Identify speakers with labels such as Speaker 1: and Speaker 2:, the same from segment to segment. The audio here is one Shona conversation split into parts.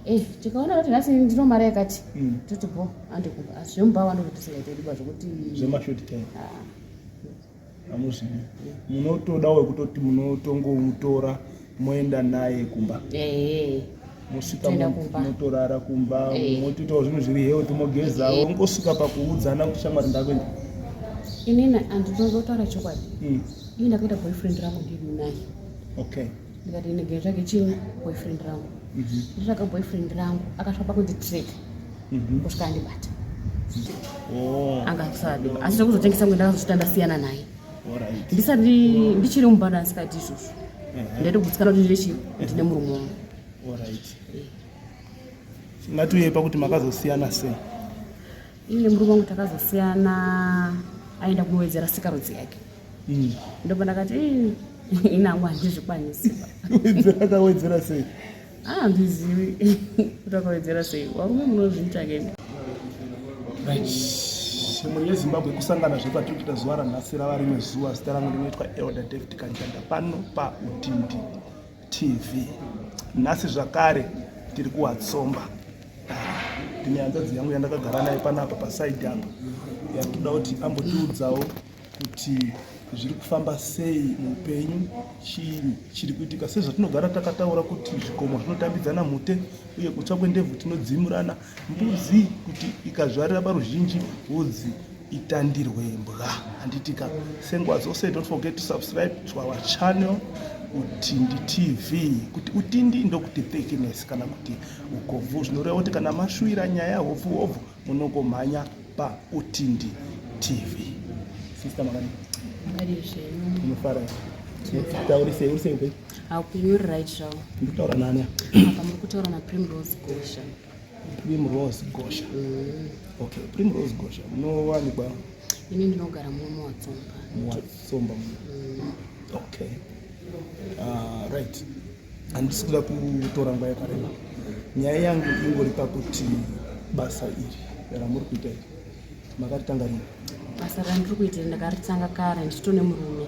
Speaker 1: Eh, tikaona kuti nhasi ndino mari yakati toti bo andikumba asi zvemubhawa ndozvo tisingaitediba zvokuti
Speaker 2: zvemashort time ah. Hamuzvidi, munotodawo wekutoti munotongomutora moenda naye kumba, mosvika motorara kumba, motoitawo zvinhu zviri health, mogezawo, ongosvika pakuudzana kuti shamwari, ndakuenda.
Speaker 1: Inini andinozotaura chokwadi. Ini ndakaita boyfriend rangu ndiri naye. Ndikati ndinge zvake chini boyfriend rangu. Nditsvaga boyfriend rangu, akasvika pakunditrek kusvika andibata. Anga asadi, asi zvekuzotengesa mwe ndakazosvika ndasiyana naye. Ndisati ndichiri mubada, asikati izvozvo ndaitogutsikana kuti ndine chii, ndine murume wangu.
Speaker 2: Ngatiuye pakuti makazosiyana sei.
Speaker 1: Ini nemurume wangu takazosiyana aenda kunowedzera sikarudzi yake. Ndopa ndakati, inangu handizvikwanisi.
Speaker 2: Akawedzera sei?
Speaker 1: Handizivi kuti akawedzera sei. Varume munozviita keni.
Speaker 2: Right, mhuri yeZimbabwe, kusangana zvekwatiri kuita zuva ranhasi rava rimwe zuva. Zita rangu ndinoitwa Elder David Kanjanda pano paUtindi TV. Nhasi zvakare tiri kuWatsomba. Ndine hanzvadzi yangu yandakagara naye panapa pasaidi apa, yatoda kuti ambotiudzawo kuti zviri kufamba sei muupenyu, chii chiri kuitika. Sezvatinogara takataura kuti zvikomo zvinotambidzana mute, uye kutsva kwendebvu tinodzimurana. Mbudzi kuti ikazvarira paruzhinji, vhudzi itandirwe mbwa, handitika? Senguva dzose, don't forget to subscribe to our channel, Utindi TV. Kuti Utindi ndokuti thickness kana kuti ukobvu, zvinoreva kuti kana mashuvira nyaya hobvu hobvu, munongomhanya paUtindi TV. Sister, makadii?
Speaker 1: Makadii zvenyu?
Speaker 2: Unofara? Taurisei, uri sei upenyu?
Speaker 1: Upenyu uri right zvavo.
Speaker 2: Ndikutaura nani?
Speaker 1: Apa muri kutaura naPrimrose Gosha.
Speaker 2: Primrose Gosha. Okay, Primrose Gosha, munowanikwa?
Speaker 1: Ini ndinogara muno muWatsomba.
Speaker 2: MuWatsomba muno. Okay, right, handisi kuda kutora nguva yakareba. Nyaya yangu ingori pakuti basa iri ramuri kuita iri makaritanga rini?
Speaker 1: Basa randiri kuita iri ndakaritanga kare ndichitone murume.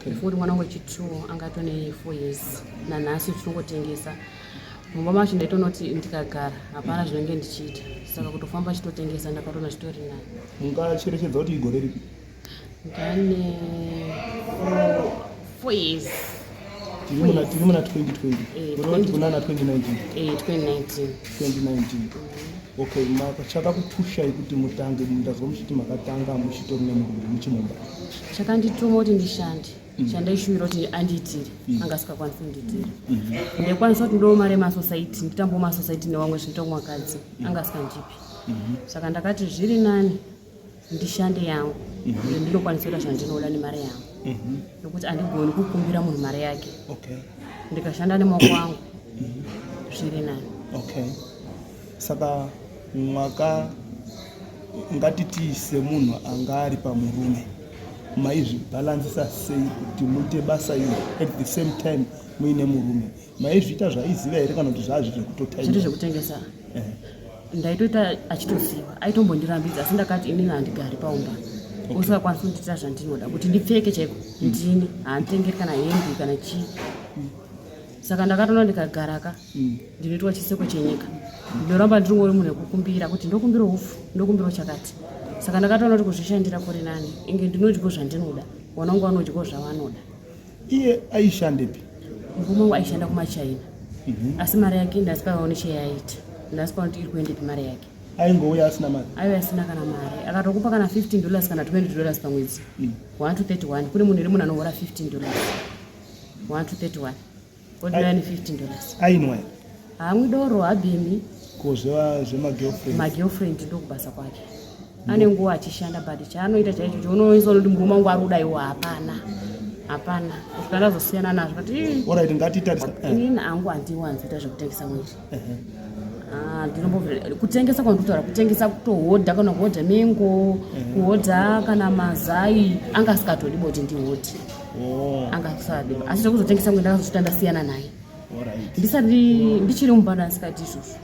Speaker 1: Before mwana wangu wechi2 angatone 4 years, nanhasi tinongotengesa. Mumba macho ndaitonoti ndikagara hapana zvinenge ndichiita, saka kutofamba chitotengesa ndakatona chitori nani.
Speaker 2: Mungacherechedza kuti igore ripi?
Speaker 1: Ndane 4 years.
Speaker 2: Tiri muna 2020. Kureva kuti kunana 2019?
Speaker 1: 2019.
Speaker 2: 2019, okay. Chakakupushai kuti mutange? Ndazwa muchiti makatanga muchitori nemurume, muchimumba.
Speaker 1: Chakandituma kuti ndishande, chandaishuvira kuti andiitire anga asikakwanisi kundiitira. Ndaikwanisa kuti ndowo mari yemasociety, nditambowo masociety nevamwe zvinoita kumwakadzi, anga asikandipi. Saka ndakati zviri nani ndishande yangu, ndinokwanisa kuita zvandinoda nemari yangu, nekuti handigoni kukumbira munhu mari yake. Ndikashanda nemaoko angu zviri nani.
Speaker 2: Okay, saka mwaka ngatiti semunhu anga ari pamurume, maizvibhalansisa sei kuti muite basa iri at the same time muine murume? Maizviita zvaiziva here kana kuti zvazvi
Speaker 1: zvekutotaima? Zviri zvekutengesa ndaitoita achitoziva, aitombondirambidza, asi ndakati inini handigari paumba usingakwanisi kundiitira zvandinoda kuti ndipfeke chaiko. Ndini handitengeri kana hembe kana chii. Saka ndakatoona ndikagaraka ndinoitwa chiseko chenyika, ndinoramba ndiringori munhu wekukumbira, kuti ndokumbira upfu, ndokumbira chakati. Saka ndakatoona kuti kuzvishandira kuri nani, inge ndinodyawo zvandinoda, vanangu vanodyawo zvavanoda.
Speaker 2: Iye aishandepi?
Speaker 1: Murume wangu aishanda kumaChina, asi mari yake ndasikaoni cheyaiita, ndasikaoni kuti iri kuendepi mari yake.
Speaker 2: Aingouya asina mari?
Speaker 1: Aiva asina kana mari. Akatokupa kana $15 kana $20 pamwedzi, 1 to 31. Kune munhu iri munhu anohora $15, 1 to 31, odinani $15.
Speaker 2: Ainwa?
Speaker 1: Haamwi doro, habhemi.
Speaker 2: Ko zvemagirlfriend?
Speaker 1: Magirlfriend ndokubasa kwake. Ane nguva achishanda, but chaanoita chaicho chaunoisa unoti murume wangu ari kudaiwo, hapana, hapana, kusvika ndazosiyana nazvo kati
Speaker 2: Alright, ngatitarise.
Speaker 1: Inini hangu handiwanzi kuita zvekutengesa mwiri. Ah, ndinombobvira kutengesa kwandikutaura, kutengesa kutohodha, kana kuhodha mengo, kuhodha kana mazai, anga asikatodi boti ndihodhi. Anga asadi, asi zvekuzotengesa mwe ndakazosvika ndasiyana naye. Ndisati ndichiri mubada asikati izvozvo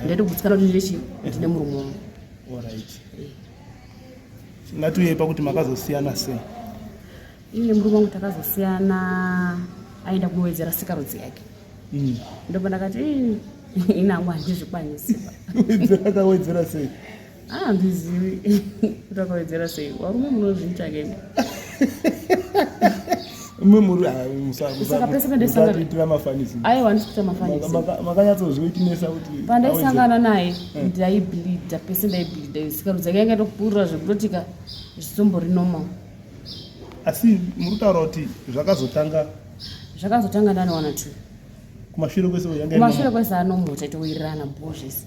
Speaker 1: ndaitogutsikana kuti ndine chii, ndine murume wangu.
Speaker 2: Alright, ngatiuye pakuti makazosiyana sei.
Speaker 1: Ini nemurume wangu takazosiyana aenda kunowedzera sikarudzi yake. Ndopa ndakati, Inangu handizvikwanisi.
Speaker 2: Wedzera akawedzera sei?
Speaker 1: Ah, handizivi kuti akawedzera sei. Varume munozviita kemi.
Speaker 2: Mumwe muri
Speaker 1: Saka pese pandaisangana-
Speaker 2: musatiitira mafanisi.
Speaker 1: Aiwa, handisi kuita mafanisi.
Speaker 2: Makanyatsozviitinesa kuti
Speaker 1: Pandaisangana naye ndaibleeda pese, ndaibleeda, sikarudzi yake yanga yatokupurira zvekutotika zvisombori normal.
Speaker 2: Asi muri kutaura kuti zvakazotanga
Speaker 1: Zvakazotanga ndane 1 2.
Speaker 2: Kumashure kwese yanga
Speaker 1: Kumashure kwese anomo taitowirirana bho zvese.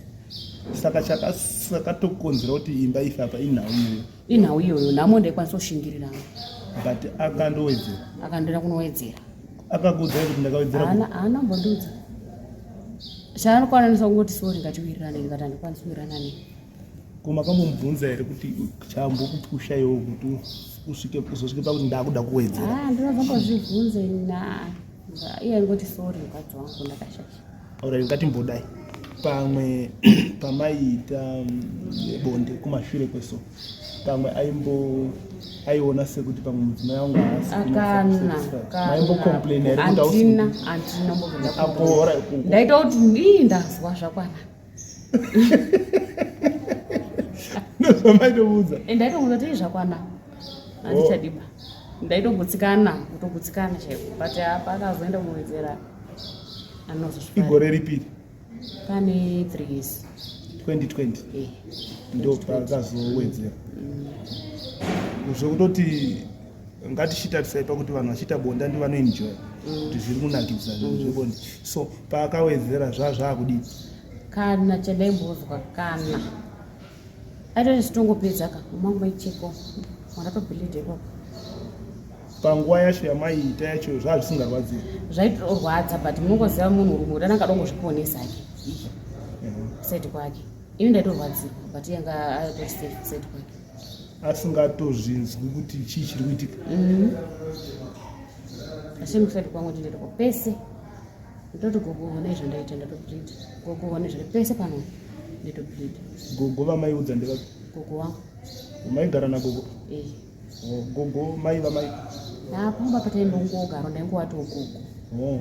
Speaker 2: Saka chakatokonzera kuti imba ife apa inhau iyoyo?
Speaker 1: Inhau iyoyo, nhamo ndaikwanisa kushingirirana.
Speaker 2: But akandowedzera?
Speaker 1: Akandoenda kunowedzera.
Speaker 2: Akakuudzai kuti ndakawedzera?
Speaker 1: Haana mbondiudza. Chaanokwanisa kungoti sorry, ngatiwirirane, ndikati handikwanisi kuwirirana nei.
Speaker 2: Ko makambomubvunza here kuti chambokupusha iwo kuti usvike uzosvike pakuti ndakuda kuwedzera?
Speaker 1: Ah, ndinozombozvibvunze na iye aingoti sorry mukadzi wangu, ndakashasha.
Speaker 2: Alright, ngatimbodai pamwe pamaiita bonde kumashure kweso, pamwe aimbo aiona sekuti pamwe mudzimai wangu haasi
Speaker 1: Akana.
Speaker 2: Maimbocomplain here kuti hausi
Speaker 1: Handina, handina mbobvunza.
Speaker 2: Apo alright,
Speaker 1: Ndaita kuti ndii, ndazwa, zvakwana.
Speaker 2: Ndozvamaitoudza?
Speaker 1: Ndaitomuudza kuti zvakwana, handichadiba. Ndaitogutsikana, kutogutsikana chaiko, but apa akazoenda kuwedzera anozozvifara.
Speaker 2: Igore ripiri?
Speaker 1: Pane 3 years.
Speaker 2: 2020?
Speaker 1: Eh.
Speaker 2: Ndo paakazowedzera zvekutoti ngatichitarisai pakuti vanhu vachiita bonda ndi vanoenjoya kuti zviri kunakidza zvinhu zvebonde. So paakawedzera zvazvaakudii?
Speaker 1: Kana chandaimbozwa kana aitoti chitongopedza ka umangu maicheko wandatobhilidha ipapo.
Speaker 2: Panguva yacho yamaiita yacho zvaa zvisingarwadziri?
Speaker 1: Zvaitorwadza, but munongoziva munhu rume kuti anenge adongozviponesa ake side kwake. Ini ndaitorwadzirwa, but iye anga atori safe side kwake.
Speaker 2: Asingatozvinzwi kuti chii chiri kuitika?
Speaker 1: Asi kuside kwangu ndindaitoko pese ndototi gogo honai zvandaita, ndatobleed, gogo honai zvanda pese pano ndaitobleed.
Speaker 2: Gogo vamaiudza ndevapi?
Speaker 1: Gogo wangu.
Speaker 2: Maigara nagogo?
Speaker 1: Eh.
Speaker 2: Oh, gogo mai vamai?
Speaker 1: Napamba pataimbongogara ndaingowatiwo gogo.
Speaker 2: Oh.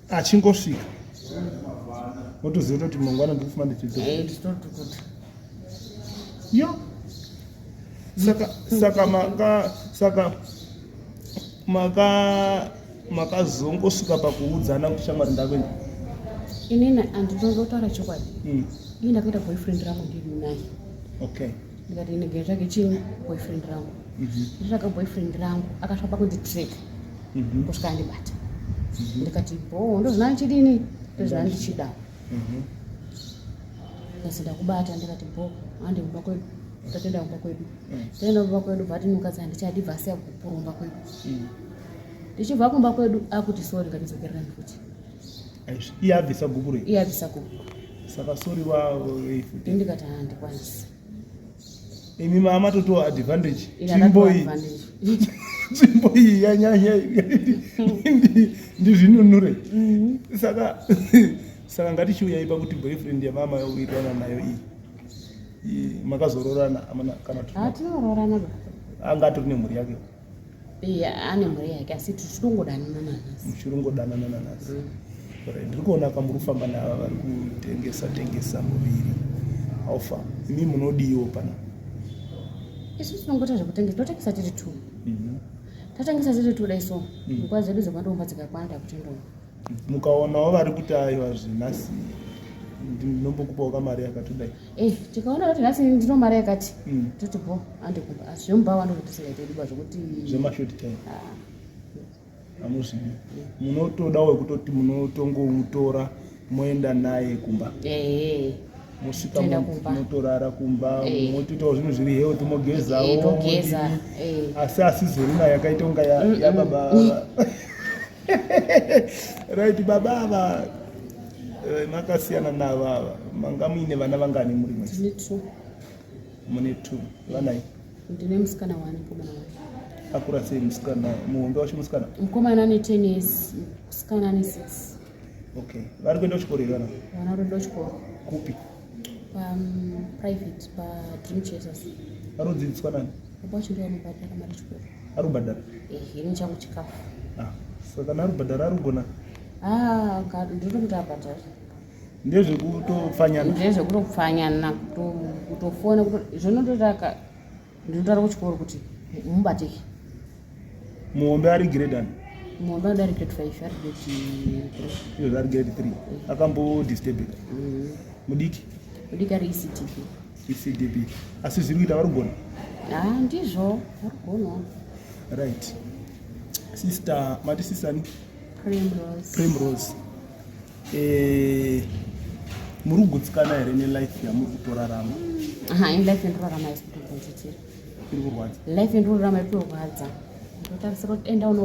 Speaker 2: Achingosvika motoziva kuti mangwana ndikufuma ndichidzoka?
Speaker 1: Eh, ndichitotukuta.
Speaker 2: Yo, saka maka saka maka makazongosvika pakuudzana kuti shamwari ndakuenda?
Speaker 1: Inini handinozotaura chokwadi. Ini ndakaita boyfriend rangu ndiri naye. Ndikati ndinge zvake chini boyfriend rangu. Nditsvaga boyfriend rangu, akasvika pakunditrack kusvika andibata. Ndikati bo, ndozvina ndichidini, ndozvina ndichida. Kasi ndakubata, ndikati bo, hande kumba kwedu. Tatoenda kumba kwedu. Taenda kumba kwedu, bvati mukadzi handichadi, bva asiya kupurumba kwedu. Ndichibva kumba kwedu akuti sorry, ngatidzokererani futi.
Speaker 2: Aizvi, iye abvisa gupuro?
Speaker 1: Iye abvisa gupuro.
Speaker 2: Saka sorry wafuti?
Speaker 1: Ndikati handikwanisi.
Speaker 2: Imi mama totoa advantage.
Speaker 1: Ine
Speaker 2: Tsvimbo iyi
Speaker 1: advantage.
Speaker 2: Tsvimbo iyi yanyanya, ndizvinunure. Saka ngatichiuyai pakuti boyfriend yamama yowirirana nayo iyi, makazororana amana kana kuti?
Speaker 1: Hatinoroorana ba.
Speaker 2: Anga atori nemhuri yake?
Speaker 1: Iye ane mhuri yake, asi tichitongodanana nanhasi.
Speaker 2: Muchirongodanana nanhasi. Alright, ndiri kuona kamuri kufamba nava vari kutengesa tengesa muviri aufa. Imi munodiwo pana?
Speaker 1: Isu tinongoita zvekutengesa, totengesa tiri two. Tatengesa tiri two dai so nguva dzedu dzekwandomba dzikakwana takutendoa.
Speaker 2: Mukaonawo vari kuti aiwa, zvenhasi ndinombokupawo kamari yakatodai?
Speaker 1: Eh, tikaona kuti nhasi ndino mari yakati, toti bo, ande kumba. Asi zvemubhawa ndozvo tisingaite zvokuti
Speaker 2: Zvemashort time?
Speaker 1: Ah.
Speaker 2: Hamuzvidi. Munotodawo wekutoti munotongomutora moenda naye kumba?
Speaker 1: Ehe.
Speaker 2: Mosvika
Speaker 1: Toenda kumba.
Speaker 2: motorara kumba?
Speaker 1: Eh.
Speaker 2: Motoitawo zvinhu zviri healthy, mogezawo?
Speaker 1: Eh, togeza.
Speaker 2: Modini.
Speaker 1: Eh.
Speaker 2: Asi asizorina yakaita kunga yababa ava. Right, baba ava makasiyana navo ava, manga muine vana vangani muri mwese?
Speaker 1: Tine two.
Speaker 2: Mune two vanai?
Speaker 1: Ndine musikana one, mukomana one.
Speaker 2: Akura sei musikana, muhombe wacho musikana?
Speaker 1: Mukomana ane 10 years, musikana ane 6.
Speaker 2: Okay, vari kuenda kuchikoro here vana?
Speaker 1: Vana vari kuenda kuchikoro.
Speaker 2: Kupi?
Speaker 1: Paprivate, paDream Chasers.
Speaker 2: Vari kudzidziswa nani?
Speaker 1: Baba wacho ndiwo anobhadhara mari yechikoro.
Speaker 2: Ari kubhadhara?
Speaker 1: Ehe, ini changu chikafu.
Speaker 2: Ah, saka kana ari kubhadhara ari kugona?
Speaker 1: Ah, ndinotomuti abhadhare.
Speaker 2: Ndezvekutopfanyana.
Speaker 1: Ndezvekutopfanyana, kutofona zvinototaka. Ndinotaura kuchikoro kuti mubatike.
Speaker 2: Muhombe ari grade ani?
Speaker 1: Muhombe ari grade 5, ari grade
Speaker 2: 3. Iyo ari grade 3. Akambodisturbika. Mudiki?
Speaker 1: Mudiki ari ECDB.
Speaker 2: ECDB. Asi zviri kuita vari kugona?
Speaker 1: Ah, ndizvo, vari kugona.
Speaker 2: Right. Sister, mati sister ni?
Speaker 1: Primrose.
Speaker 2: Primrose. Eh, muri kugutsikana here nelife yamuri kutorarama?
Speaker 1: Aha, ini life yandinorarama haisi kutombonditira.
Speaker 2: Iri kurwadza?
Speaker 1: Life yandinorarama iri kutorwadza. Ndotarisira kuti enda uno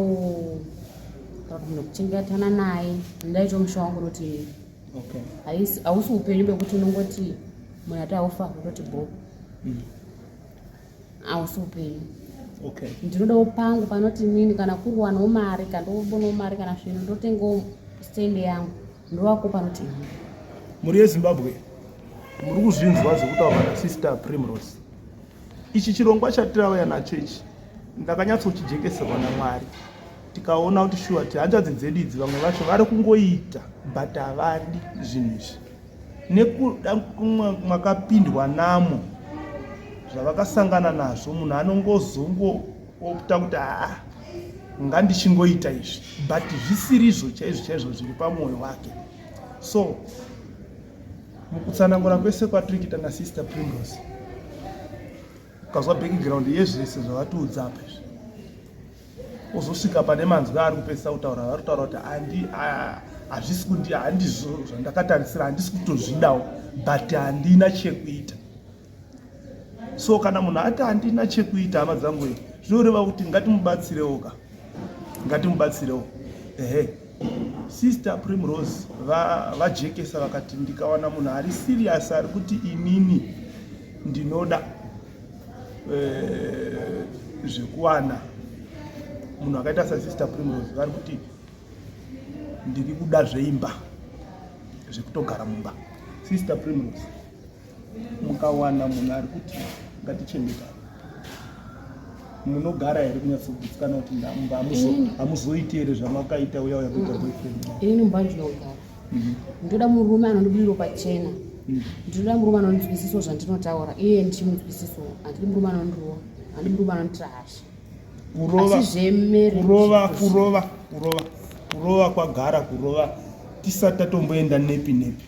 Speaker 1: munhu kuchengetana naye ndaito musha wangu unoti
Speaker 2: okay.
Speaker 1: Hausi upenyu bwekuti unongoti munhu ati aufa unototi bho. Hausi upenyu.
Speaker 2: Okay.
Speaker 1: Ndinodawo pangu panoti nini kana kuruwanawo mari kana ndobonawo mari kana zvinhu ndotengawo stand yangu ndovako panoti ini.
Speaker 2: Mhuri yeZimbabwe muri kuzvinzwa zvekutaurwa nasister Primrose. Ichi chirongwa chatirauya nacho ichi ndakanyatsochijekeserwa naMwari, tikaona kuti shuwa kuti hanzvadzi dzedu idzi vamwe vacho vari kungoita but havadi zvinhu izvi nekuda mwakapindwa namo zvavakasangana nazvo. Munhu anongozongoopta kuti haa ngandichingoita izvi but zvisirizvo chaizvo chaizvo zviri pamwoyo wake. So mukutsanangura kwese kwatiri kuita nasister Primrose, ukazwa background yezvese zvavatiudza apa izvi, ozosvika pane manzwi aari kupedzisa kutaura, vari kutaura kuti hazvisi kundi handizvo zvandakatarisira, handisi kutozvidawo but handina chekuita. So kana munhu ati handina chekuita, hama dzangu, zvinoreva kuti ngatimubatsirewo ka, ngatimubatsirewo. Ehe, Sister Primrose vajekesa vakati ndikawana munhu ari serious ari kuti inini ndinoda zvekuwana munhu akaita sasister Primrose, vari kuti ndiri kuda zveimba, zvekutogara mumba. Sister Primrose, mukawana munhu ari kuti ngatichengeta, munogara here kunyatsogutsikana kuti mumba hamuzoiti here zvamakaita uya uya kuita boyfriend?
Speaker 1: Inini mumba ndinogara. Ndinoda murume anondibudiro pachena. Ndinoda murume anonzwisiso zvandinotaura iye ndichimunzwisiso. Handidi murume anondirova, handidi murume anonditira hasha.
Speaker 2: Kurova,
Speaker 1: Asi zvemarriage
Speaker 2: kurova, kurova, kurova, kurova kwagara kurova tisati tatomboenda nepi nepi.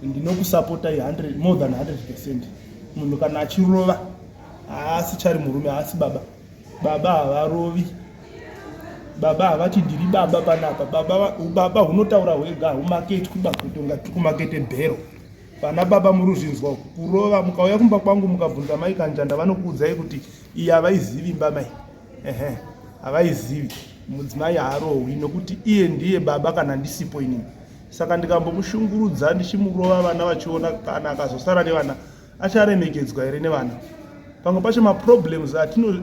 Speaker 2: Ndinokusapota 100, more than 100%. Munhu kana achirova haasi chari murume, haasi baba. Baba havarovi, baba havati ndiri baba panapa. Baba, ubaba hunotaura hwega, humaketwi bakutonga tiri kumakete bhero. Vana baba muruzvinzwa uku kurova. Mukauya kumba kwangu mukabvunza mai Kanjanda, vanokuudzai kuti iyi havaizivi imba mai. Ehe, havaizivi. Mudzimai haarohwi nokuti iye ndiye baba kana ndisipo inini. Saka ndikambomushungurudza ndichimurova vana vachiona, kana akazosara nevana acharemekedzwa here nevana? Pamwe pacho maproblems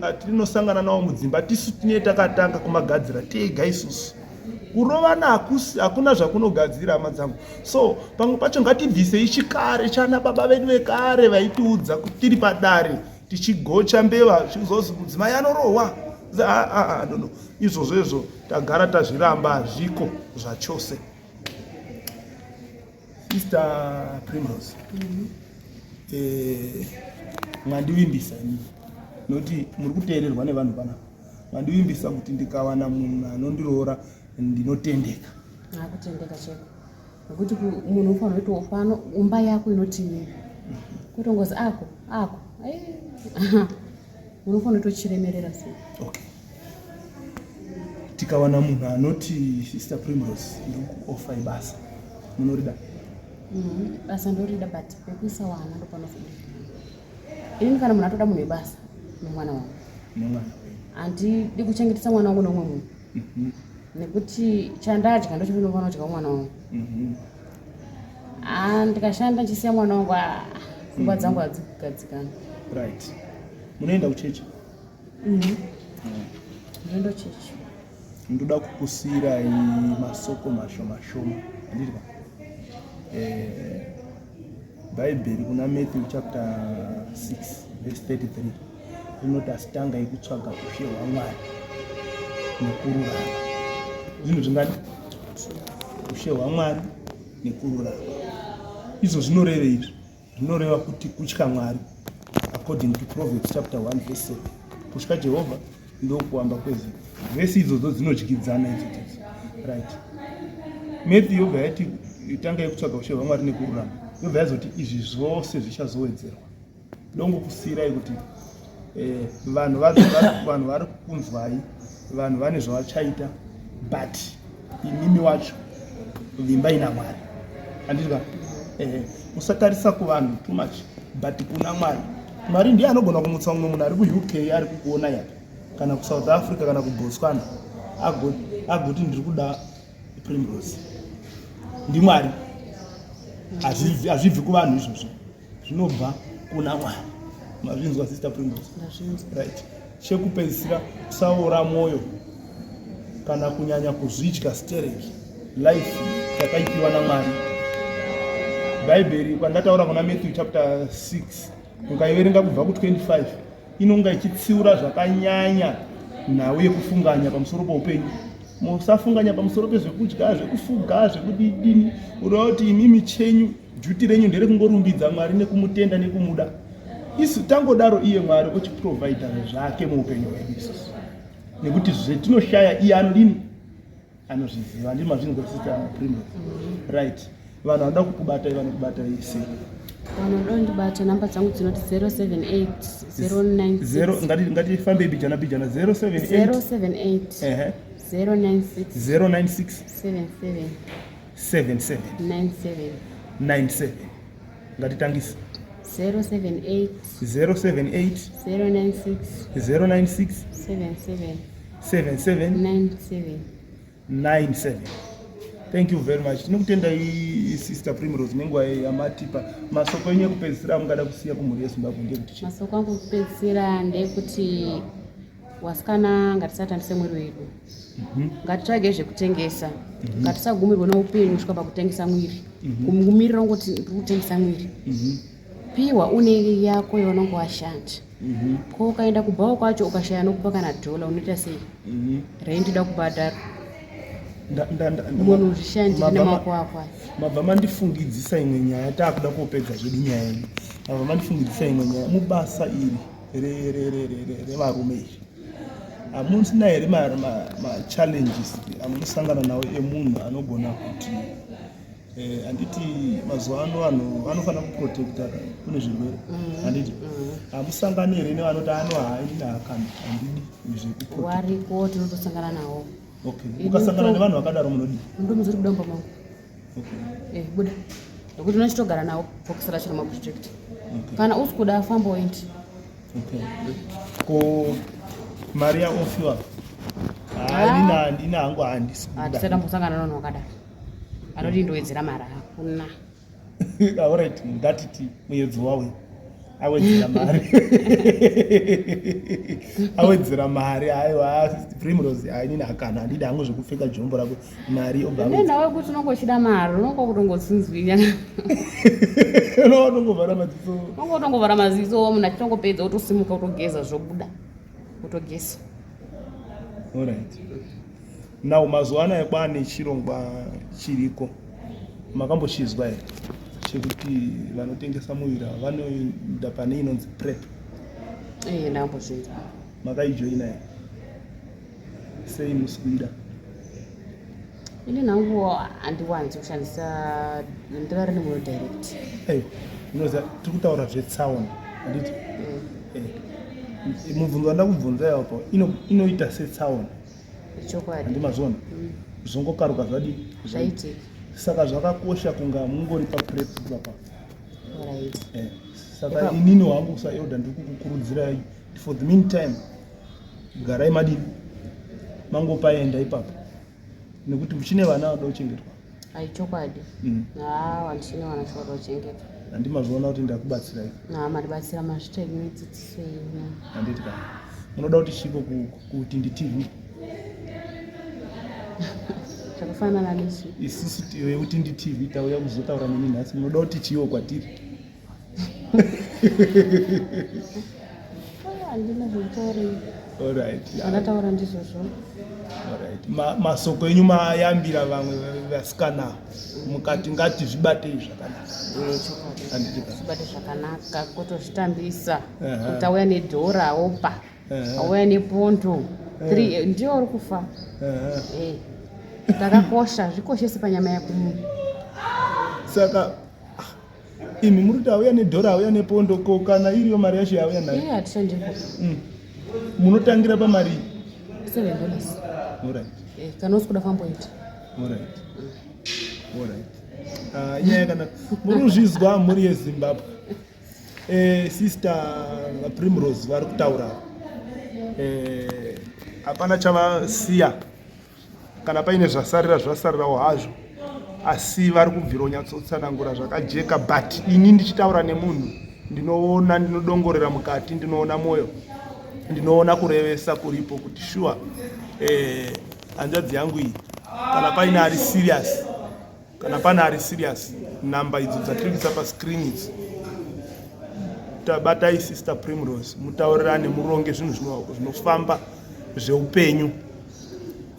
Speaker 2: atinosangana nawo mudzimba tisu tinee takatanga kumagadzira tega isusu. Kurovana hakuna zvakunogadzira, hama dzangu. So pamwe pacho ngatibvisei chikare chana baba vedu vekare vaitiudza kuti tiri padare tichigocha mbeva chizozi mudzimai anorohwa. No, no. Izvozvo izvo tagara tazviramba, hazviko zvachose. Sister Primrose, mwandivimbisa inini nokuti muri kuteererwa nevanhu panapa. Mwandivimbisa kuti ndikawana munhu anondiroora ndinotendeka.
Speaker 1: Akutendeka cheko, nekuti munhu unofanira kuti pano umba yako inotimira kutongozi ako ako. Unofanira kutochiremerera sei.
Speaker 2: Okay, tikawana munhu anoti Sister Primrose, ndiri kuofai basa, munorida?
Speaker 1: Basa ndorida, but pekuisa wana ndopanozobuda. Inini kana munhu atoda munhu webasa nemwana wangu.
Speaker 2: Nemwana wenyu.
Speaker 1: Handidi kuchengetesa mwana wangu neumwe munhu, nekuti chandadya ndochinofanira kudya mwana wangu. Ah, ndikashanda ndichisiya mwana wangu, ah, pfungwa dzangu hadzigadzikana.
Speaker 2: Right, munoenda kuchechi?
Speaker 1: Ndinoenda chechi.
Speaker 2: Ndoda kukusiyirai masoko mashoma shoma, handiti? Bhaibheri kuna Matthew chapter 6 verse 33 rinoti, "Asi tangai kutsvaga ushe hwaMwari nekururama." Zvinhu zvingadi ushe hwaMwari. nekururama. Izvo zvinorevei izvi? Zvinoreva kuti kutya Mwari according to Proverbs chapter 1 verse 7. Kutya Jehovha ndokuwamba kwezivo. Vhesi idzodzo dzinodyidzana idzodzo. Right. Matthew yobva yati tangai kutsvaga ushe hwaMwari nekururama. Yobva yazoti izvi zvose zvichazowedzerwa. Dongokusiyirai kuti eh, vanhu vanhu vari kukunzwai, vanhu vane zvavachaita but imimi wacho vimbai naMwari. Handiti ka? Eh, usatarisa kuvanhu too much but kuna Mwari. Mwari ndiye anogona kumutsa mumwe munhu ari kuUK ari kukuona yapa kana kuSouth Africa kana kuBotswana agoti ndiri kuda Primrose. NdiMwari. Hazvibvi kuvanhu izvozvo. Zvinobva kuna Mwari. Mazvinzwa Sister Primrose? Right. Chekupedzisira usaora mwoyo kana kunyanya kuzvidya stereki. Life yakaipiwa naMwari. Bhaibheri kwandataura kuna Matthew chapter 6 ukaiverenga kubva ku25 inonga ichitsiura zvakanyanya nhau yekufunganya pamusoro poupenyu. Musafunganya pamusoro pezvekudya, zvekufuga, zvekudidini. Ureva kuti imimi chenyu Duty renyu nderekungorumbidza Mwari nekumutenda nekumuda. Isu tangodaro iye Mwari ochiprovider zvake muupenyu hwedu isusu. Nekuti zvetinoshaya iye anodini? Anozviziva. Ndini mazvinzwa Sister Primrose. Right. Vanhu vanoda kukubatai vanokubatai sei?
Speaker 1: Vanoda kundibata namba dzangu dzinoti 078 096
Speaker 2: ngatifambei bijana bijana 078
Speaker 1: 078
Speaker 2: ehe
Speaker 1: 096
Speaker 2: 096
Speaker 1: 77
Speaker 2: 77
Speaker 1: 97
Speaker 2: 97 ngatitangise
Speaker 1: 078
Speaker 2: 078
Speaker 1: 096
Speaker 2: 096
Speaker 1: 77
Speaker 2: 77
Speaker 1: 97
Speaker 2: 97. Thank you very much. Tinokutendai Sister Primrose nenguva yamatipa. Masoko enyu ekupedzisira amungada kusiya kumhuri yeZimbabwe ndeyekuti chii?
Speaker 1: Masoko angu ekupedzisira ndeyekuti wasikana ngatisatambise mwiri wedu. Ngatitsvage zvekutengesa. Ngatisagumirwe neupenyu kusvika pakutengesa mwiri. Kumirira kungoti ndiri kutengesa mwiri. Piwa une yako yaunenge washanda. Ko ukaenda kubhawa kwacho ukashaya nokupa kana dhola unoita sei? Rent ida kubhadhara. Munhu uzvishandire nemaoko ako aya.
Speaker 2: Mabva mandifungidzisa imwe nyaya, taakuda kopedza zvedu nyaya yedu. Mabva mandifungidzisa imwe nyaya mubasa iri revarume iri. Hamusina here machallenges amunosangana nawo emunhu anogona kuti handiti mazuva ano vanhu vanofanira kuprotecta kune zvirwere, handiti? Hamusangani here nevanoti ano haini hakana handidi zvekuprotecta?
Speaker 1: Wariko, tinotosangana nawo.
Speaker 2: Okay. Ukasangana nevanhu vakadaro munodii?
Speaker 1: Ndomuzori kuda mumba mangu.
Speaker 2: Okay.
Speaker 1: Buda. Nekuti unochitogara nawo bhokisi racho remaprotect.
Speaker 2: Okay.
Speaker 1: Kana usi kuda famba uende.
Speaker 2: Okay. Ko mari yaofiwa? Hayi, handina hangu, handisi kuda.
Speaker 1: Hatisati tambosangana nevanhu vakadaro. Anoti ndowedzera mari, hakuna.
Speaker 2: Alright, ngatiti muedzo wawe awedzera mari, awedzera mari. Aiwa, Primrose, hainini hakana handidi hangu zvekupfeka jombo rako. Mari obva
Speaker 1: awedzera. Nenhau yekuti unonge uchida mari, unonge kutongotsinzwinya.
Speaker 2: Unongovhara maziso.
Speaker 1: Unonge utongovhara maziso, munhu achitongopedza utosimuka utogeza zvobuda. Utogeza.
Speaker 2: Alright. Now mazuva anaya kwaane chirongwa chiriko, makambochizwa here, chekuti vanotengesa muviri ava vanoenda pane inonzi PrEP?
Speaker 1: Ndakambozvinzwa.
Speaker 2: Makaijoina here? Sei musi kuida?
Speaker 1: Ini nhangu handiwanzi kushandisa, ndivari nemunhu direct.
Speaker 2: Aiwa, unoziva tiri kutaura zvetsaona, handiti? Mubvunzo wanda kubvunza ipapo, inoita setsaona.
Speaker 1: Chokwadi.
Speaker 2: Handi mazviona? Zvongokaruka zvadii?
Speaker 1: Zvaitika.
Speaker 2: Saka zvakakosha kunga mungori paPrEP papa.
Speaker 1: Right.
Speaker 2: Saka inini wangu saelder ndiri kukukurudzirai, for the meantime garai madini mangopaenda ipapo, nekuti muchine vana vanoda kuchengetwa.
Speaker 1: Ai, chokwadi. Hawa, ndichine vana chokwadi kuchengetwa.
Speaker 2: Handi mazviona kuti ndakubatsirai?
Speaker 1: Ha, mandibatsira, mazvita inodzidziso yenyu.
Speaker 2: Handiti ka? Munoda kuti chiko kuUtindi TV?
Speaker 1: Zvakafanana nechi?
Speaker 2: Isusu veUtindi TV tauya kuzotaura nemi nhasi, munoda kuti chiwo kwatiri?
Speaker 1: Handina zvekutaura. Zvandataura ndizvozvo.
Speaker 2: Masoko enyu mayambira vamwe vasikana mukati ngati zvibatei zvakanaka.
Speaker 1: Zvibate zvakanaka kutozvitambisa kuti auya nedhora opa auya nepondo eh, ndiyo uri kufa. Eh, takakosha zvikoshese panyama yako munhu.
Speaker 2: Saka imi muri kuti auya nedhora auya nepondo ko kana iriyo mari yacho yauya nayo?
Speaker 1: Iye hatishandiko.
Speaker 2: Munotangira pamari
Speaker 1: $7.
Speaker 2: Alright.
Speaker 1: Eh, kana usi kuda famboita.
Speaker 2: Alright. Alright. Ah, inyaya yakanaka. Muri kuzvizwa mhuri yeZimbabwe. Eh, Sister Primrose vari kutaura. Eh, hapana chavasiya. Kana paine zvasarira zvasarirawo hazvo. Asi vari kubvira kunyatsotsanangura zvakajeka but ini ndichitaura nemunhu ndinoona ndinodongorera mukati ndinoona mwoyo ndinoona kurevesa kuripo kuti sure eh, hanzvadzi yangu iyi kana paine ari serious kana pane ari serious namba idzo dzatiri kuisa pascreen idzi tabatai Sister Primrose mutaurirane muronge zvinhu zvinofamba zveupenyu.